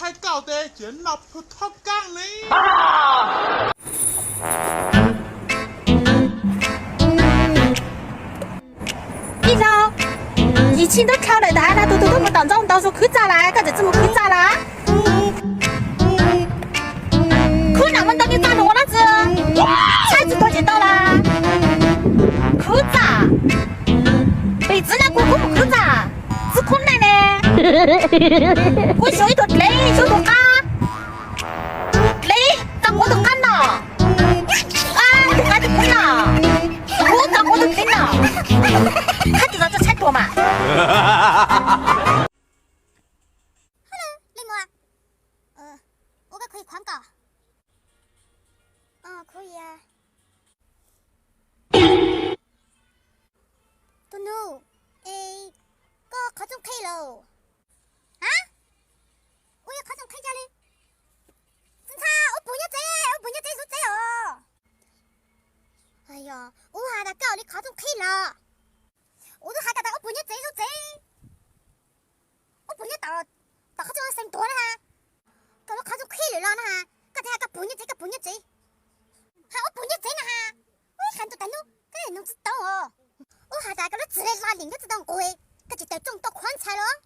Hais koj tes ces noj pug thob kab ne. Ib zaug, yim tsis ntuj dhau lawm ntag, tus tus twb mus tom ntxoog ntau zus khwv txaj lawm, koj tseem tsis mus khwv txaj lawm? Khwv nam muaj ntau nyuag txaj nus ua no txwv, txhaib tsis tuag tsis tau lawm. Khwv txaj, pim txiv neej kuv kuv mus khwv txaj, txiv khub neej ne. Kuv xyuas ib tug dlev xyuas tus qab, dlev tau kuv tus qab no, qab tus kuv no, kuv tau kuv tus dlev no, qab tus no txhaib tuag mas. Hello, Lej Muas. Ua koj khuv khuav nkaus. Khuv ya. Tus nus, es koj qhov rooj qhib lawm? A, ua yog qhov rooj qhib cas li? Txiv ntxawm, ua puas nyob tsev, ua puas nyob tsev xub tsev os. Yog ua has tas koj li qhov rooj qhib lawm. Ua lub has tas ua puas nyob tsev xub tsev. Ua puas nyob tom, tom qhov rooj xeev tuag na ha. Koj lub qhov rooj qhib lawm los na ha. Koj thiaj has koj puas nyob tsev, koj puas nyob tsev. Has ua puas nyob tsev na ha. Ua ib qhov ntuj tas nub koj noog tsis tau os. Ua has tas koj lub txim li la lim nyob tsis tau nqus, koj tsis tawm rooj tuaj qhuav ntxhais los?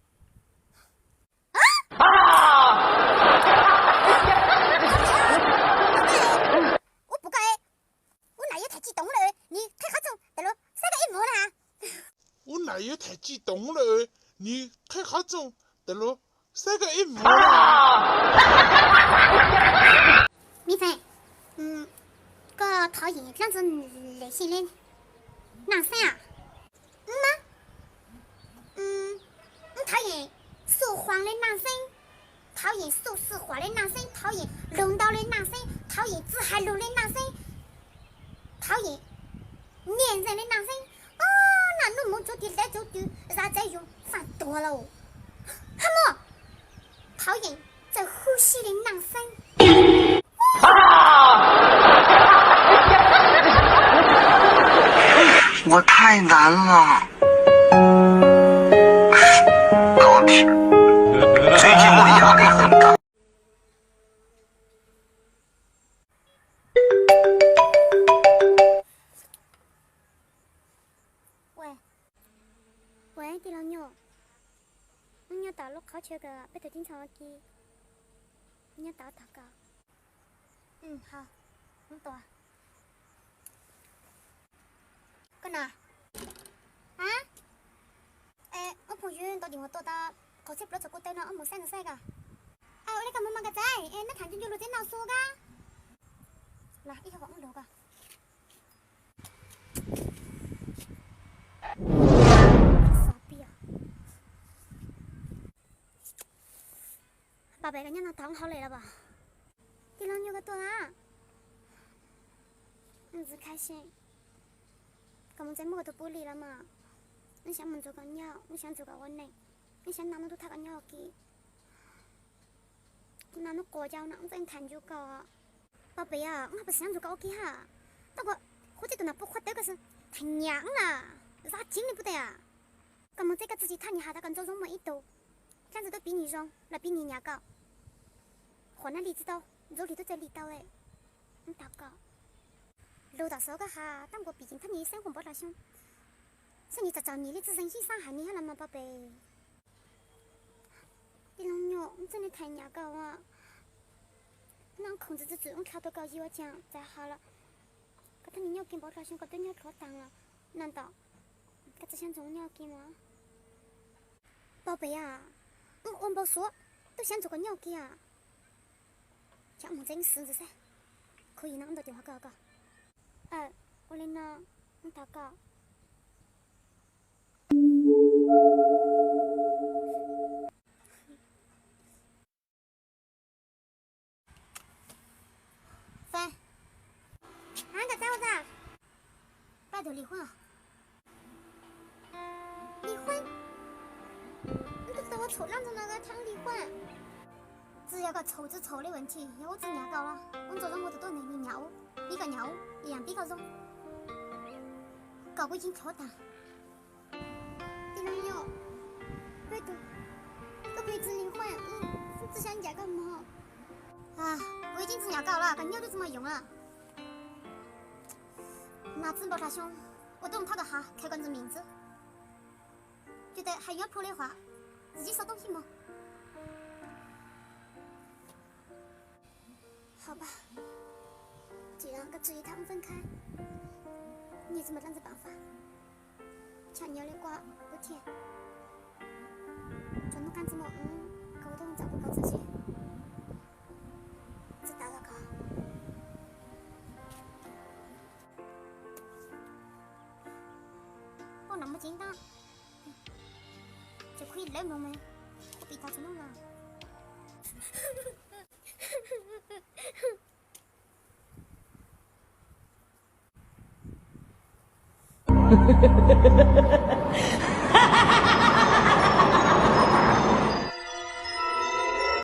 Ua puas koj, ua nam yuav tham tsis toom lawm, nws qhib qhov rooj tas los saib koj ib muag na ha. Ua nam yuav tham tsis toom lawm, nws qhib qhov rooj tas los saib koj ib muag na ha. Mi Fais, koj thov yim dlaab ntxwg lem xij le naaj xeeb a? Wb mas, wb thov yim xu khuam le naaj xeeb, thov yim xu xwm khuam le naaj xeeb, thov yim lug ntau le naaj xeeb, thov yim tsi hais lug le naaj xeeb, thov yim nyem ntxeeg le naaj xeeb. Ob, nam nuj moov tsuv tis dleb tsuv twg zam txeeb yug faaj tuag lauj. Hab muaj, thov yim txawj hwj sij le naaj xeeb. 我太难了。高铁，最近我压力很大。 Ua, tij laug Nyuj, wb nyob tom lub qhov chaw kws peb tug tib ntxhais ua ke, nyob tom tog koj. Koj na, wb phooj ywg ntau dim huam tuaj tau qaug txhiab plaub txog kuv taw no, wb mus saib no saib koj. Ua li koj mus mas koj txav, neb tham ncu ncu lug tsev noj xu koj. Los ib yog kom wb lug koj. Pom pem koj nyob no tog hauj lwm los as? Tij laug Nyuj, koj tuaj a. Ntxwv khai si, koj mus txeeb muaj koj tus pub li los mas. Wb xav mus ntxuav koj nyob, wb xav ntxuav koj ua neej, wb xav naj muaj tub thaj koj nyob ua ke. Kuv naj nub quas cau no wb txawj tham ncu koj. Pom pem os, wb ho puas xav ntxuav koj ua ke hab? Tau kuv, kuv tib tug nam puj qhuav tawv koj xwb, tham nyam wb na, zab ceev li puj tes a. Koj mus txeb koj txiv tsis thaj nyam has tas koj ntxoov zoo muaj ib tug, dlaab ntxwg tub piv nwg zoo los piv nwg nyam koj. Qhuas nab li tsis tau, ntxuav li tub txawj li tau. Wb tog koj, lug tom xov koj has tab nkuas pim ceem thab nwg xeeb huam npov dlog xyoo, xeeb nwg txom txom nyem li txwj zeeg yij xaab hais nwg hab los mas pom pem. Tij laug Nyuj, wb txawj le tham nyam koj as. Naj khoom ntxwv txwv txwm wb dlhau tau koj yig ua caag txav has los, koj thab nwg nyob ua ke npov dlog xyoo koj twb nyob dlhuav taag los, naj ntaum koj txawj xyaab ntxuav nyob ua ke mas. Pog pem as, wb ua npau suav tub xyaab ntxuav koj nyob ua ke as. Ces wb mus txeeb xwv ntxwv saib, khuv yig no wb ntaus cov hov kawg koj. Ua li no, wb tog koj. Fais, hab koj txav ua txaag? Pab tug Lis Huab. Lis Huab? Wb tug tau ua txhaum dlaab ntxag no koj txhaj Lis Huab? Tsi yog koj txhaum tsi txhaum le vas nthi, yog wb tsi nyam koj los wb ntxuav zoo ua tug tuab neeg nwg nyam wb, pib koj nyam wb, yaam pib koj zoo. Koj kuj yeej dlhuav taag. Tij laug Nyuj, koj pheej tsi Lis Huab, wb txhaj Txawj sab ncaim koj mog. Kuv ib txwm nyam koj los koj nyob twb txwj mos yoov lawm. Mas txij npau tav xyoo ua tuaj thab kom hav khaws koj ntxim mim xwb. Ces tes hais yuav plhu li qhov txi tsis xov tooj xij mog. Hos pab, tsis los koj tsis thab ub feeb khab, nyias tsis mus dab ntxwg pam fab, tsham nyob li kua ub thiab. Tsuas hnub qab ntxwg mos ub koj ua tuaj ntxawm kuv koj txawj siab, txawj tas los koj. Poj nam muaj ceev ntaj, tseem khuib lawv mloog mas kuv pim tau txhua hnub no.